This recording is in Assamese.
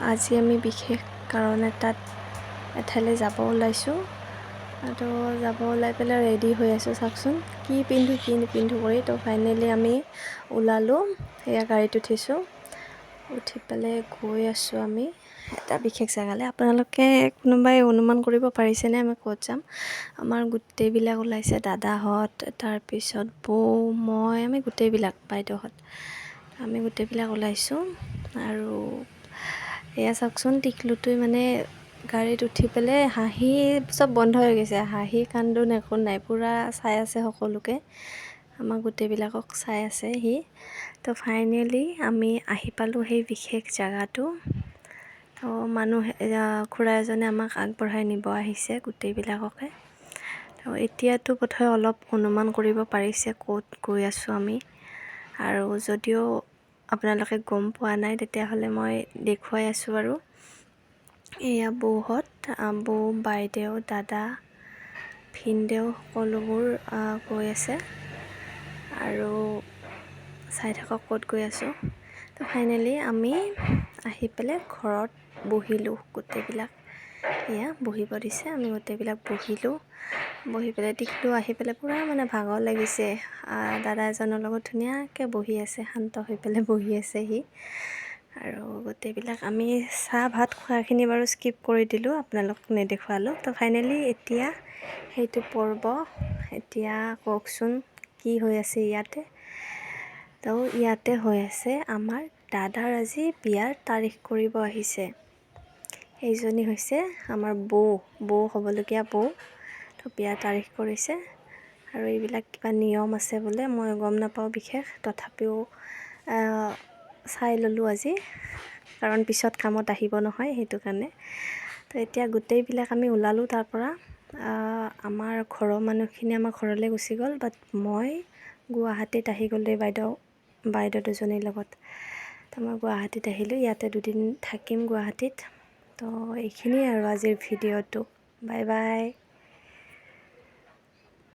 আজি আমি বিশেষ কাৰণ এটাত এঠাইলৈ যাব ওলাইছোঁ। তো যাব ওলাই পেলাই ৰেডি হৈ আছোঁ। চাওকচোন, কি পিন্ধো কি নিপিন্ধো কৰি। তো ফাইনেলি আমি ওলালোঁ। এয়া গাড়ীত উঠিছোঁ, উঠি পেলাই গৈ আছোঁ আমি এটা বিশেষ জেগালৈ। আপোনালোকে কোনোবাই অনুমান কৰিব পাৰিছেনে আমি ক'ত যাম? আমাৰ গোটেইবিলাক ওলাইছে, দাদাহঁত, তাৰপিছত বৌ, মই, আমি গোটেইবিলাক, বাইদেউহঁত, আমি গোটেইবিলাক ওলাইছোঁ। আৰু এয়া চাওকচোন, টিকলুটোৱে মানে গাড়ীত উঠি পেলাই হাঁহি চব বন্ধ হৈ গৈছে। হাঁহি কান্দোন একো নাই, পূৰা চাই আছে সকলোকে, আমাক গোটেইবিলাকক চাই আছে সি। তো ফাইনেলি আমি আহি পালোঁ সেই বিশেষ জেগাটো। তো মানুহ, খুৰা এজনে আমাক আগবঢ়াই নিব আহিছে গোটেইবিলাককে। তো এতিয়াতো বোধহয় অলপ অনুমান কৰিব পাৰিছে ক'ত গৈ আছোঁ আমি। আৰু যদিও আপোনালোকে গম পোৱা নাই, তেতিয়াহ'লে মই দেখুৱাই আছোঁ বাৰু। এয়া বৌহঁত, বৌ, বাইদেউ, দাদা, ভিনদেউ সকলোবোৰ গৈ আছে। আৰু চাই থাকক ক'ত গৈ আছোঁ। তো ফাইনেলি আমি আহি পেলাই ঘৰত বহিলোঁ গোটেইবিলাক। এয়া বহিব দিছে, আমি গোটেইবিলাক বহিলোঁ। বহি পেলাই টিকলু আহি পেলাই পূৰা মানে ভাগৰ লাগিছে। দাদা এজনৰ লগত ধুনীয়াকৈ বহি আছে, শান্ত হৈ পেলাই বহি আছে সি। আৰু গোটেইবিলাক আমি চাহ ভাত খোৱাখিনি বাৰু স্কিপ কৰি দিলোঁ, আপোনালোকক নেদেখুৱালোঁ। তো ফাইনেলি এতিয়া সেইটো পৰ্ব। এতিয়া কওকচোন কি হৈ আছে ইয়াতে? তো ইয়াতে হৈ আছে, আমাৰ দাদাৰ আজি বিয়াৰ তাৰিখ কৰিব আহিছে। এইজনী হৈছে আমাৰ বৌ, বৌ হ'বলগীয়া বৌ। তো বিয়াৰ তাৰিখ কৰিছে আৰু এইবিলাক কিবা নিয়ম আছে বোলে, মই গম নাপাওঁ বিশেষ, তথাপিও চাই ল'লোঁ আজি, কাৰণ পিছত কামত আহিব নহয়, সেইটো কাৰণে। তো এতিয়া গোটেইবিলাক আমি ওলালোঁ তাৰ পৰা। আমাৰ ঘৰৰ মানুহখিনি আমাৰ ঘৰলৈ গুচি গ'ল, বাট মই গুৱাহাটীত আহি গ'লোঁ বাইদেউ দুজনীৰ লগত। তো মই গুৱাহাটীত আহিলোঁ, ইয়াতে দুদিন থাকিম গুৱাহাটীত। তো এইখিনিয়ে আৰু আজিৰ ভিডিঅ'টো। Bye bye.